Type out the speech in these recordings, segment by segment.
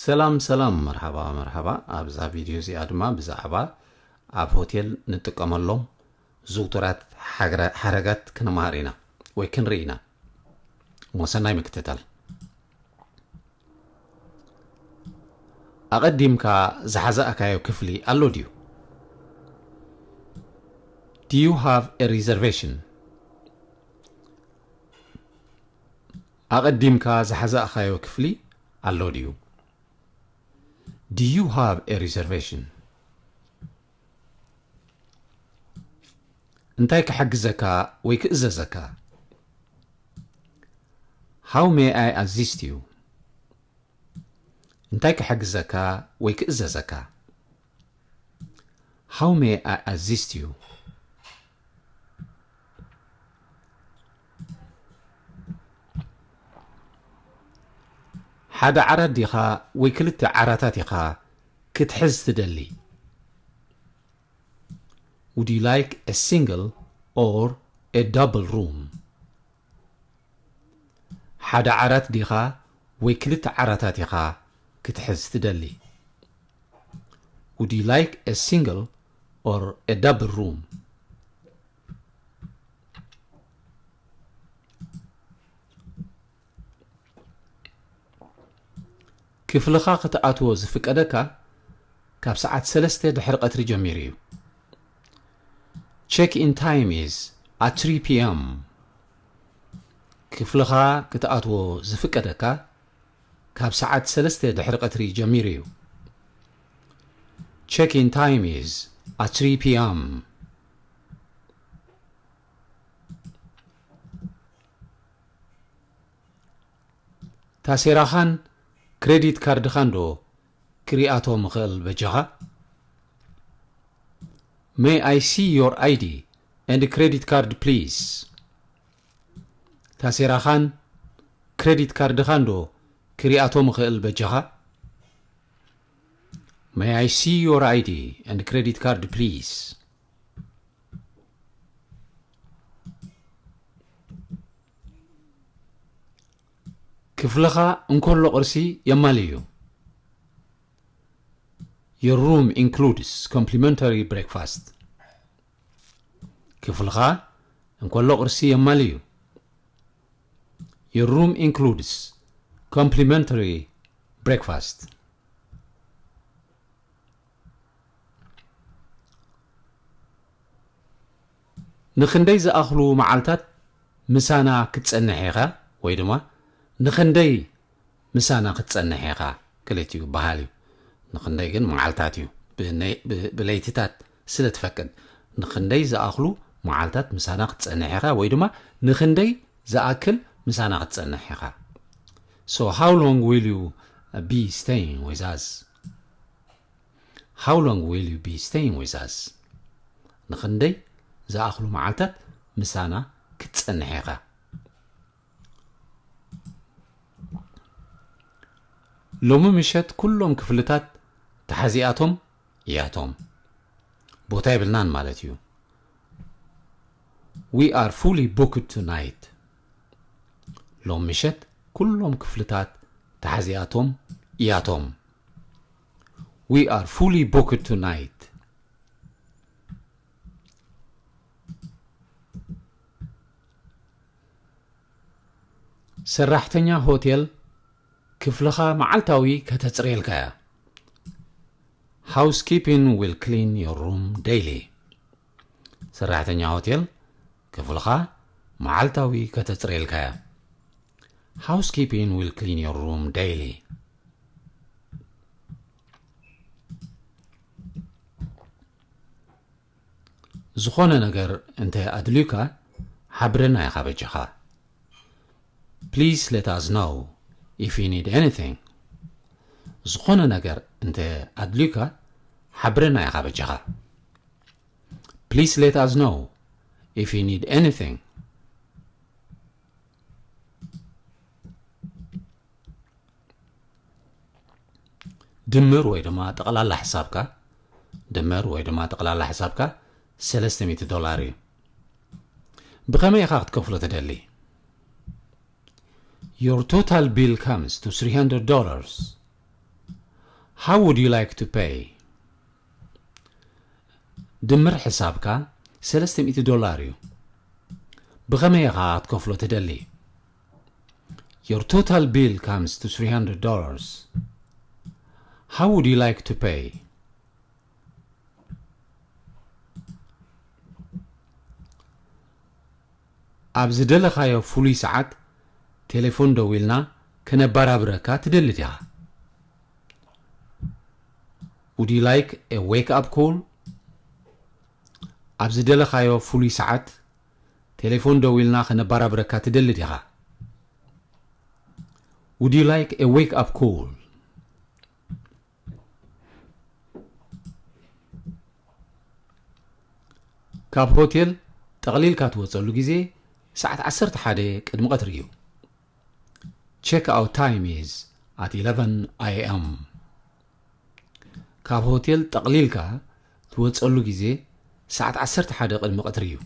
ሰላም ሰላም፣ መርሓባ መርሓባ። ኣብዛ ቪድዮ እዚኣ ድማ ብዛዕባ ኣብ ሆቴል ንጥቀመሎም ዝውቱራት ሓረጋት ክንመሃር ኢና ወይ ክንርኢ ኢና። ሞሰናይ ምክትታል። ኣቐዲምካ ዝሓዛእካዮ ክፍሊ ኣሎ ድዩ? Do you have a reservation? ኣቐዲምካ ዝሓዛእካዮ ክፍሊ ኣሎ ድዩ? Do you have a reservation? እንታይ ክሕግዘካ ወይ ክእዘዘካ? How may I assist you? እንታይ ክሕግዘካ ወይ ክእዘዘካ? How may I assist you? ሓደ ዓራት ዲኻ ወይ ክልተ ዓራታት ኢኻ ክትሕዝ ትደሊ? Would you like a single or a double room? ሓደ ዓራት ዲኻ ወይ ክልተ ዓራታት ኢኻ ክትሕዝ ትደሊ? Would you like a single or a double room? ክፍልኻ ክትኣትዎ ዝፍቀደካ ካብ ሰዓት ሰለስተ ድሕሪ ቀትሪ ጀሚሩ እዩ። Check-in time is at three p.m. ክፍልኻ ክትኣትዎ ዝፍቀደካ ካብ ሰዓት ሰለስተ ድሕሪ ቀትሪ ጀሚሩ እዩ። Check-in time is at three p.m. ታሴራኻን ክሬዲት ካርድኻን ዶ ክሪኣቶ ምኽእል በጃኻ? May I see your I D and credit card, please? ታሴራኻን ክሬዲት ካርድኻን ዶ ክሪኣቶ ምኽእል በጃኻ? May I see your I D and credit card, please? ክፍልኻ እንኮሎ ቁርሲ የማልእ እዩ። Your room includes complimentary breakfast. ክፍልኻ እንኮሎ ቁርሲ የማልእ እዩ። Your room includes complimentary breakfast. ንኽንደይ ዝኣኽሉ መዓልታት ምሳና ክትጸንሕ ኢኻ? ወይ ድማ ንኽንደይ ምሳና ክትጸንሕ ኢኻ? ክልቲኡ በሃል እዩ። ንኽንደይ ግን መዓልታት እዩ። ብነ-፣ ብ-፣ ብለይትታት ስለ ትፈቅድ፣ ንኽንደይ ዝኣኽሉ መዓልታት ምሳና ክትጸንሕ ኢኻ? ወይ ድማ ንኽንደይ ዝኣክል ምሳና ክትጸንሕ ኢኻ? So, how long will you be staying with us? How long will you be staying with us? ንኽንደይ ዝኣኽሉ መዓልታት ምሳና ክትጸንሕ ኢኻ? ሎሚ ምሸት ኩሎም ክፍልታት ተሓዚኣቶም እያቶም። ቦታ የብልናን ማለት እዩ። We are fully booked tonight. ሎም ምሸት ኩሎም ክፍልታት ተሓዚኣቶም እያቶም። We are fully booked tonight. ሰራሕተኛ ሆቴል ክፍልኻ መዓልታዊ ከተጽርየልካ እያ። Housekeeping will clean your room daily. ሰራሕተኛ ሆቴል ክፍልኻ መዓልታዊ ከተጽርየልካ እያ። Housekeeping will clean your room daily. ዝኾነ ነገር እንተ ኣድልዩካ ሓብረና ኢኻ በጃኻ። Please let us know if you need anything. ዝኾነ ነገር እንተ ኣድልዩካ ሓብረና ኢኻ በጃኻ። Please let us know if you need anything. ድምር ወይ ድማ ጠቕላላ ሕሳብካ፣ ድምር ወይ ድማ ጠቕላላ ሕሳብካ ሰለስተ ሚእቲ ዶላር እዩ። ብኸመይ ኢኻ ክትከፍሎ ትደሊ? Your total bill comes to three hundred dollars. How would you like to pay? ድምር ሕሳብካ ሰለስተ ሚእቲ ዶላር እዩ። ብኸመይ ኢኻ ክትከፍሎ ትደሊ? Your total bill comes to three hundred dollars. How would you like to pay? ኣብ ዝደለኻዮ ፍሉይ ሰዓት ቴሌፎን ደዊልና ከነበራብረካ ትደሊ ዲኻ? Would you like a wake up call? ኣብ ዝደለኻዮ ፍሉይ ሰዓት ቴሌፎን ደዊልና ከነበራብረካ ትደሊ ዲኻ? Would you like a wake up call? ካብ ሆቴል ጠቕሊልካ ትወጸሉ ግዜ ሰዓት ዓሰርተ ሓደ ቅድሚ ቀትሪ እዩ። Check out time is at eleven a m. ካብ ሆቴል ጠቕሊልካ ትወጸሉ ግዜ ሰዓት ዓሰርተ ሓደ ቅድሚ ቀትሪ እዩ።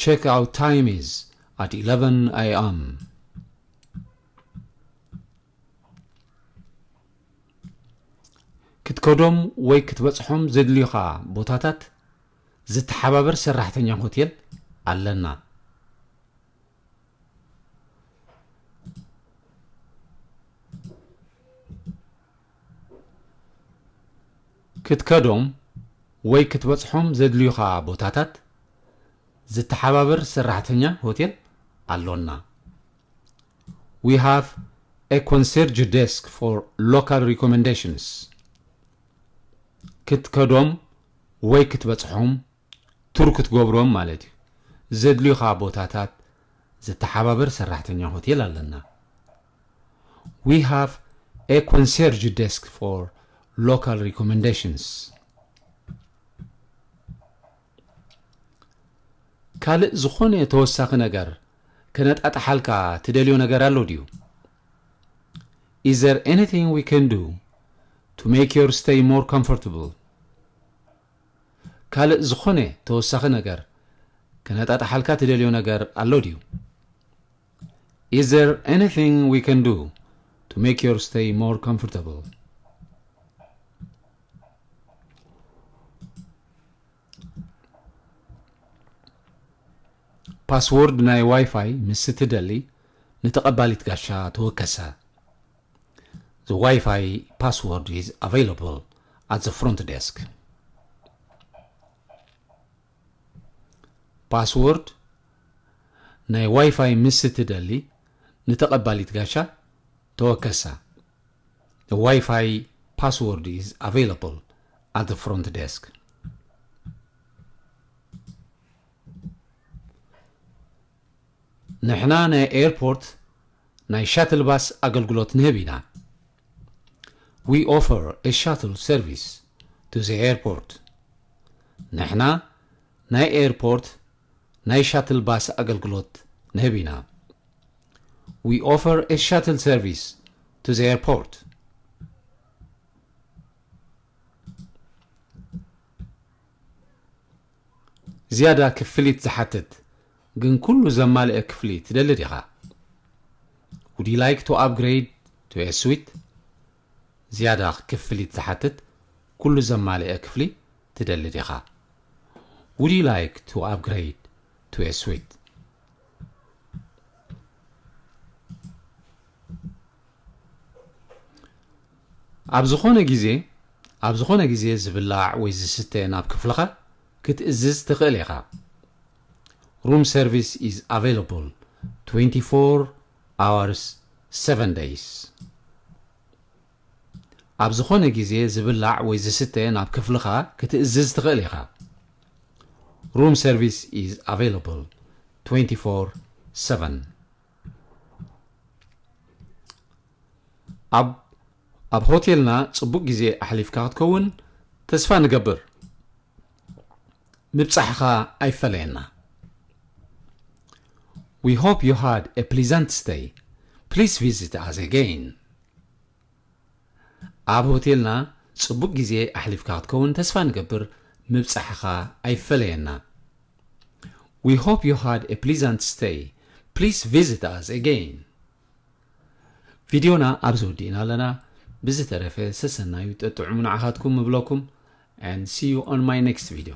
Check out time is at eleven a m. ክትከዶም ወይ ክትበጽሖም ዘድልዩኻ ቦታታት ዝተሓባበር ሰራሕተኛ ሆቴል ኣለና። ክትከዶም ወይ ክትበጽሖም ዘድልዩኻ ቦታታት ዝተሓባበር ሰራሕተኛ ሆቴል ኣሎና። We have a concierge desk for local recommendations. ክትከዶም ወይ ክትበጽሖም፣ ቱር ክትገብሮም ማለት እዩ፣ ዘድልዩኻ ቦታታት ዝተሓባበር ሰራሕተኛ ሆቴል ኣለና። We have a concierge desk for local recommendations. ካልእ ዝኾነ ተወሳኺ ነገር ከነጣጥሓልካ ትደልዮ ነገር ኣሎ ድዩ? Is there anything we can do to make your stay more comfortable? ካልእ ዝኾነ ተወሳኺ ነገር ከነጣጥሓልካ ትደልዮ ነገር ኣሎ ድዩ? Is there anything we can do to make your stay more comfortable? ፓስወርድ ናይ ዋይፋይ ምስ እትደሊ ንተቐባሊት ጋሻ ተወከሳ። The Wi-Fi password is available at the front desk. ፓስወርድ ናይ ዋይፋይ ምስ እትደሊ ንተቐባሊት ጋሻ ተወከሳ። The Wi-Fi password is available at the front desk. ንሕና ናይ ኤርፖርት ናይ ሻትል ባስ ኣገልግሎት ንህብ ኢና። We offer a shuttle service to the airport. ንሕና ናይ ኤርፖርት ናይ ሻትል ባስ ኣገልግሎት ንህብ ኢና። We offer a shuttle service to the airport. ዝያዳ ክፍሊት ዝሓትት ግን ኩሉ ዘማልአ ክፍሊ ትደሊ ዲኻ? Would you like to upgrade to a suite? ዝያዳ ክፍሊት ዝሓትት ኩሉ ዘማልአ ክፍሊ ትደሊ ዲኻ? Would you like to upgrade to a suite? ኣብ ዝኾነ ግዜ ኣብ ዝኾነ ግዜ ዝብላዕ ወይ ዝስተ ናብ ክፍልኻ ክትእዝዝ ትኽእል ኢኻ። Room service is available twenty-four hours, seven days. ኣብ ዝኾነ ግዜ ዝብላዕ ወይ ዝስተ ናብ ክፍልኻ ክትእዝዝ ትኽእል ኢኻ። Room service is available twenty-four seven. ኣብ ኣብ ሆቴልና ጽቡቕ ግዜ ኣሕሊፍካ ክትከውን ተስፋ ንገብር። ምብጻሕኻ ኣይፈለየና። We hope you had a pleasant stay. Please visit us again. ኣብ ሆቴልና ጽቡቕ ግዜ ኣሕሊፍካ ክትከውን ተስፋ ንገብር። ምብጻሕኻ ኣይፈለየና። We hope you had a pleasant stay. Please visit us again. ቪድዮና ኣብዚ ወዲእና ኣለና። ብዝተረፈ ሰሰናዩ ጠጥዑሙ ንዓኻትኩም ምብለኩም። And see you on my next video.